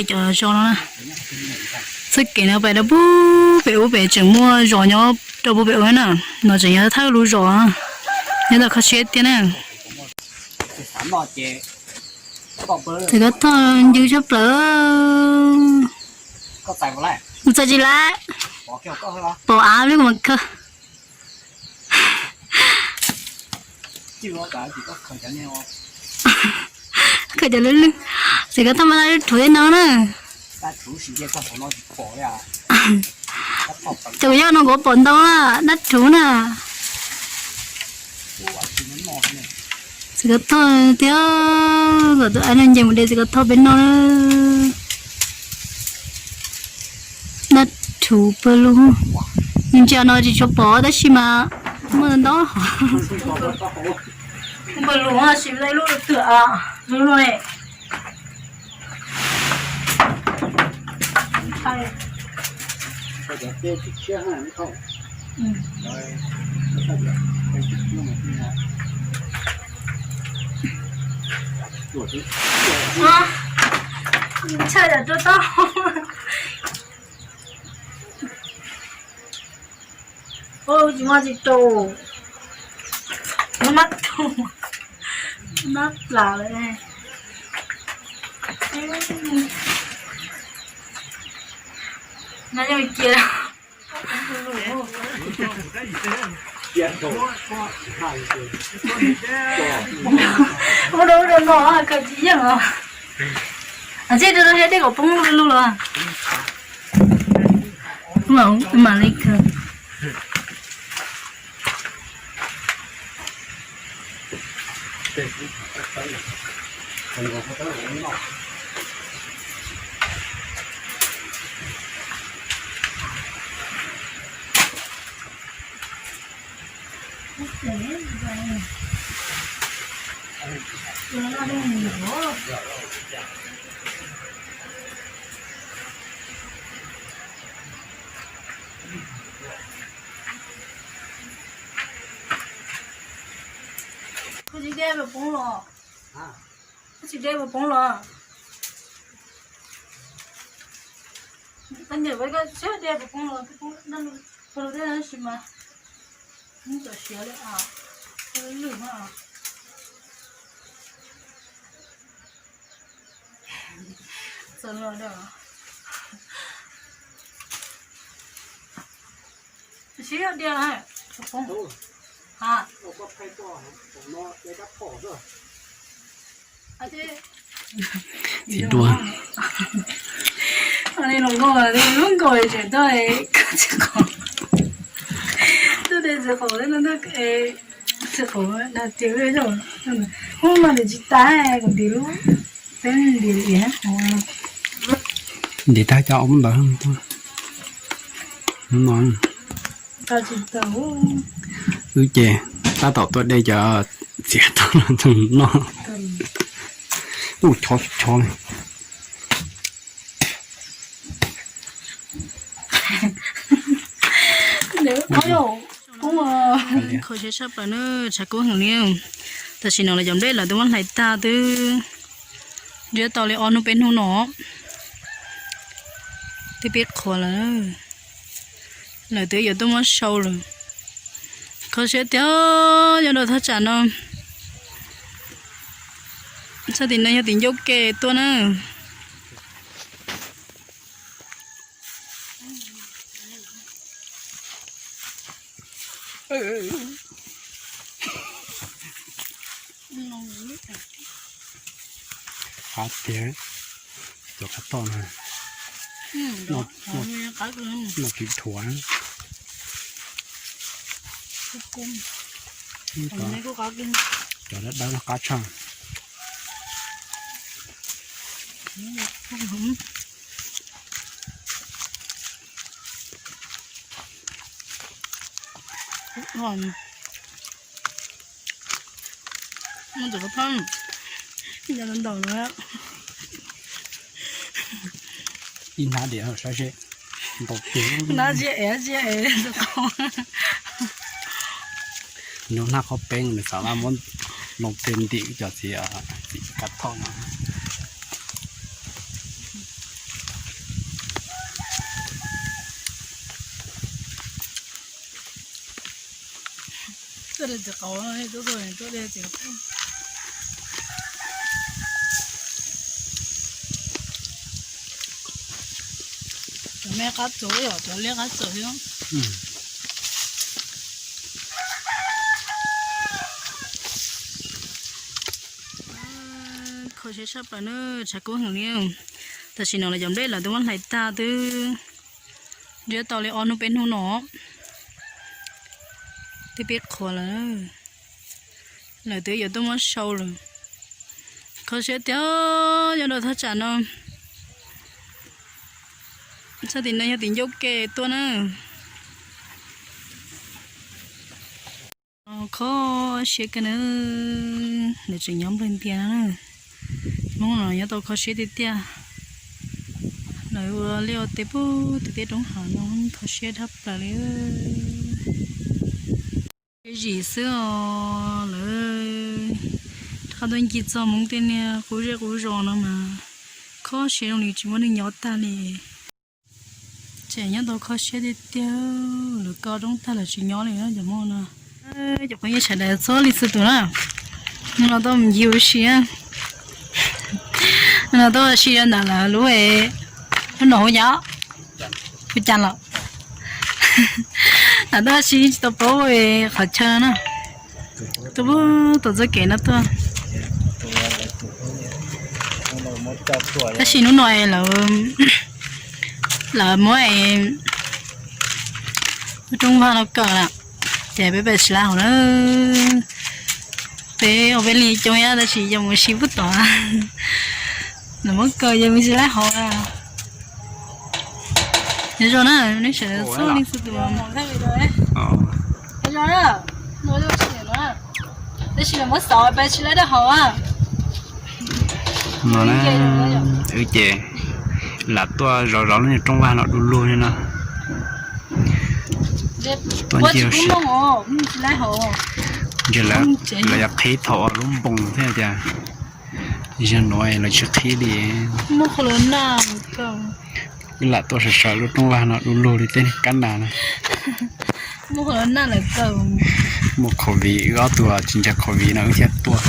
Cov zos no na, txoj kev no pais rau pub pem ub pem tseem muaj zos nyob rau pub pem ub na, no tseem yog thawj lub zos nyob tau kho siab tiag na. Txiv Kab Thoj ncw tshaj plaws. Kuv txais tsis laib, pom av li kuv mam khaws. Khaws cov lwj lwj, txiv Kab Thoj mas dab rhuv tej no na. Cov kuv yog no kuv pom ntau na, dab rhuv na. Txiv Kab Thoj tiag, kom tus aib no nce mus de txiv Kab Thoj peb noj na. Dab rhuv pawg lug, nws ntsia no tsis tshua pom tab sis mas muaj ntau hov. Pawg lug sim lub twg lub no ne. Ntshai dam rau tau. Tsis muaj tsis rau. Nab tu, nab plas lawm. Nab yeej cia. Ua rau rau no khaws tsis yeej os. Txij rau rau dej kom poob lug lug los. Mam li khaws. Koj tsis de puas poob los? Koj tsis de puas poob los? Koj nyiam koj siab de puas poob los, puas poob, puas poob tab sis mas muab txawm siav li os, lwj lwj na. Txawm los da. Sib diaj, poob. Txiv duaj. Li los nkauj, lub nkauj tseem tuaj txiv qaub, tuaj de txiv qaub, txiv qaub dag tiag, hnub no ntim tsis tas, kuv ntim lub, peb ntim li, ntim tag cov ob ntawd no. Wb ces tab tom tuaj de cov txiv qaub no noj. Ub, chov chov li. Kho siab tshaj plaws na, tshav kub heev li. Tam sim no lawv cov nplej lawv twb muab hlais tag twb ntsiab tau li ob hnub peb hnub no twb pib qhuav lawm. Lawv twb yuav tuaj muab sau lawm. Kho siab tiag, nyob rau thaj tsam no. Txoj tim no yog tim ncauj ke tuaj na. Qab tiag, cov qab toj no. Noj tsis dhuav. Cov dawb dawb no qab tshaj. Ib hnab diam saib seb, ntaus tes, hnab ntsia ev ntsia ev rau qhov, nws hnab qhov peeb nws xav muab ntaus tes ntim cov txiv, txiv kab thoj no. Txiv qaub tuaj tuaj tuaj li txiv. Cov me qab txawv yom, cov liab qab txawv thiab. Kho siab tshaj plaws na, tshav kub heev li. Tam sim no lawv cov nplej lawv twb muab hlais tag twb ntsiab tau li ob hnub peb hnub no. Twb pib qhuav lawm, lawv twb yuav tuaj muab sau lawm. Kho siab tiag, nyob rau thaj tsam no. Sab tim no yog tim ncauj ke tuaj na. Kho siab kawg na, lawv tseem nyob nplawg ntias no na. Hmoob no nyob tau kho siab tiag tiag. Lawv ua liaj ua teb puag tim tej roob hav no kho siab tshaj plaws li. Siab zim xwb os, lawv rov qab tuaj ncig txog Hmoob tej niag qub zej qub zos no mas kho siab zoo li tsis muaj neeg nyob tag li. Tseem nyob tau kho siab tiag tiag, lawv kaw roob tag lawv tsis nyob li cov Hmoob no. Cov phooj ywg sawv daws txhua leej txhua tus na, hnub no tuaj mus ncig ua si, hnub no tuaj ua si rau ntawm lawv lub, lub no hu cas, hu cas los, ntawm tuaj ua si tsis tau paub qhov chaw na. Tuaj, tuaj txoj kev no tuaj. Tab sis hnub no lawv, lawv muab lub rooj vag no kaw lawm, ces peb pais tsis lab hauv na. Peb ua peb li coob thiab tab sis yog mus ua si puag tod, lawv muab kaw yog mus tsis lab hauv. Nyob zoo na, nej sawv daws txhua leej txhua tus. Tab sis muab xauv pais tsis lab rau hauv. No na, wb ces lam tuaj zov zov lub niag rooj vag no du lug li no. Tuaj ncig ua si, ntshe lawv yuav qhib thaum lub npoos thiab tias, zaum no lawv tsis qhib li. Wb lam tuaj sawv sawv lub rooj vag no du lug li tej kab nas na. Muaj covid, wb ob tug tsis ntseeg covid no wb thiaj tuaj.